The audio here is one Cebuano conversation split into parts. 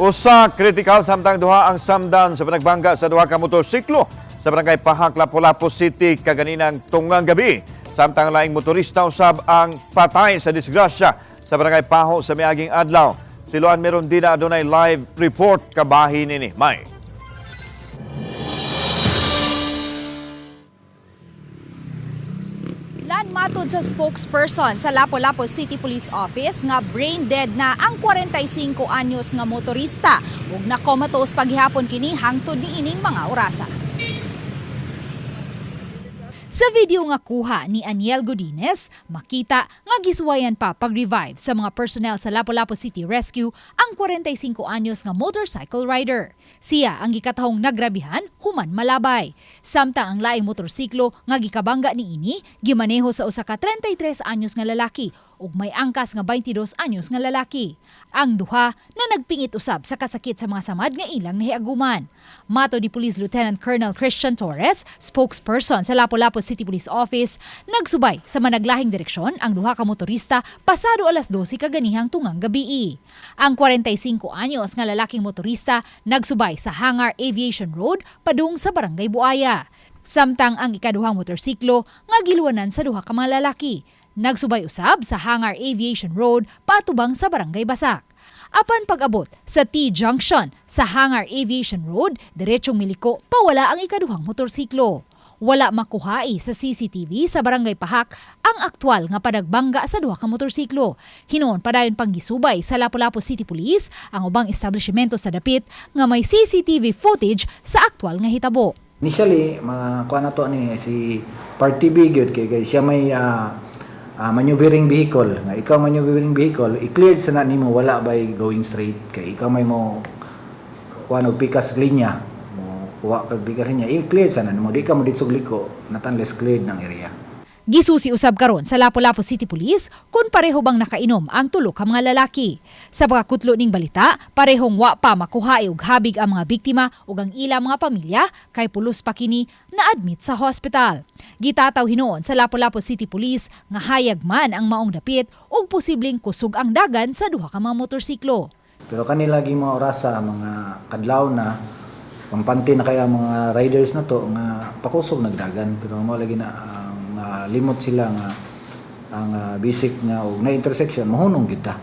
Usa critical samtang duha ang samdan sa panagbangga sa duha ka motorsiklo sa barangay Pahak, Lapu-Lapu City kaganinang tunggang gabi. Samtang laing motorista usab ang patay sa disgrasya sa barangay Paho sa miaging adlaw. Si Luan Merondina adunay live report kabahin nini. May. Lan, matod sa spokesperson sa Lapu-Lapu City Police Office nga brain dead na ang 45 anyos nga motorista ug na comatose paghihapon kini hangtod niining mga orasa. Sa video nga kuha ni Aniel Godinez, makita nga gisuwayan pa pag-revive sa mga personnel sa Lapu-Lapu City Rescue ang 45 anyos nga motorcycle rider. Siya ang gikatahong nagrabihan human malabay. Samtang ang laing motorsiklo nga gikabangga niini gimaneho sa usa ka 33 anyos nga lalaki ug may angkas nga 22 anyos nga lalaki. Ang duha na nagpingit usab sa kasakit sa mga samad nga ilang nahiaguman. Matod ni Police Lieutenant Colonel Christian Torres, spokesperson sa Lapu-Lapu City Police Office, nagsubay sa managlahing direksyon ang duha ka motorista pasado alas 12 kaganihang tungang gabii. Ang 45 anyos nga lalaking motorista nagsubay sa Hangar Aviation Road padung sa Barangay Buaya. Samtang ang ikaduhang motorsiklo nga giluwanan sa duha ka mga lalaki nagsubay usab sa Hangar Aviation Road patubang sa Barangay Basak. Apan pag-abot sa T-Junction sa Hangar Aviation Road, diretsong miliko pawala ang ikaduhang motorsiklo. Wala makuhai sa CCTV sa Barangay Pahak ang aktwal nga panagbangga sa duha ka motorsiklo. Hinuon padayon panggisubay sa Lapu-Lapu City Police ang ubang establishmento sa dapit nga may CCTV footage sa aktwal nga hitabo. Initially, mga kuha na to ni si Party B gyud kay siya may maneuvering vehicle. Nga ikaw maneuvering vehicle, i-cleared sa na nimo wala by going straight kay ikaw may mo kuha og pikas linya mo kuha kag pikas linya, i-cleared sa na nimo, di ka mo ditsog liko not unless cleared ng area. Gisusi usab karon sa Lapu-Lapu City Police kung pareho bang nakainom ang tulo ka mga lalaki. Sa pagkakutlo ning balita, parehong wa pa makuha og habig ang mga biktima ug ang ilang mga pamilya kay pulos pa kini na-admit sa hospital. Gitataw hinuon sa Lapu-Lapu City Police nga hayag man ang maong dapit ug posibleng kusog ang dagan sa duha ka mga motorsiklo. Pero kanila lagi mga orasa, mga kadlaw na, kampante na kaya mga riders na to nga pakusog nagdagan, pero mo lagi na ang limot sila nga ang basic nga og na intersection mahunong kita.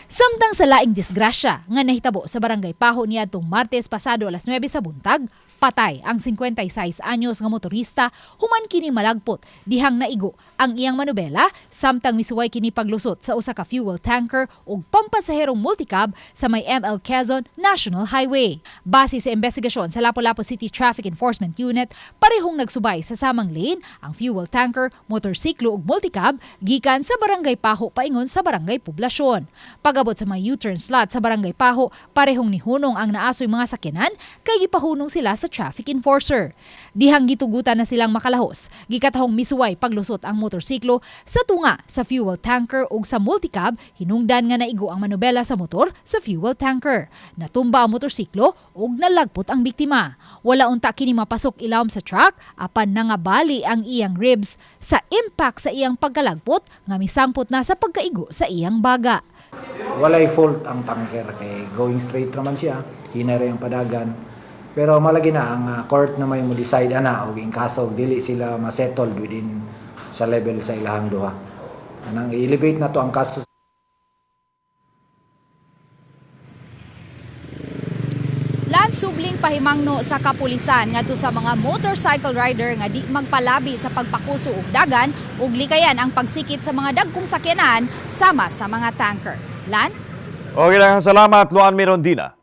Samtang sa laing disgrasya nga nahitabo sa Barangay Paho niadtong Martes pasado alas 9 sa buntag, patay ang 56 anyos nga motorista human kini malagpot dihang naigo ang iyang manubela samtang misuway kini paglusot sa usa ka fuel tanker ug pampasaherong multicab sa may ML Quezon National Highway. Base sa investigasyon sa Lapu-Lapu City Traffic Enforcement Unit, parehong nagsubay sa samang lane ang fuel tanker, motorsiklo ug multicab gikan sa Barangay Paho paingon sa Barangay Poblasyon. Pagabot sa may U-turn slot sa Barangay Paho, parehong nihunong ang naasoy mga sakyanan kay gipahunong sila sa traffic enforcer. Dihang gitugutan na silang makalahos, gikatahong misuway paglusot ang motorsiklo sa tunga sa fuel tanker ug sa multicab, hinungdan nga naigo ang manubela sa motor sa fuel tanker. Natumba ang motorsiklo ug nalagpot ang biktima. Wala unta kini mapasok ilawom sa truck apan nangabali ang iyang ribs sa impact sa iyang pagkalagpot nga misangpot na sa pagkaigo sa iyang baga. Walay fault ang tanker kay going straight naman siya, hinay ang padagan. Pero malagi na ang court na may mo decide ana og in kaso og dili sila ma-settle within sa level sa ilahang duha. Anang i-elevate na to ang kaso. Lan, subling pahimangno sa kapulisan ngadto sa mga motorcycle rider nga di magpalabi sa pagpakuso og dagan ug likayan ang pagsikit sa mga dagkong sakyanan sama sa mga tanker. Lan? Okay lang, salamat Luan Mirondina.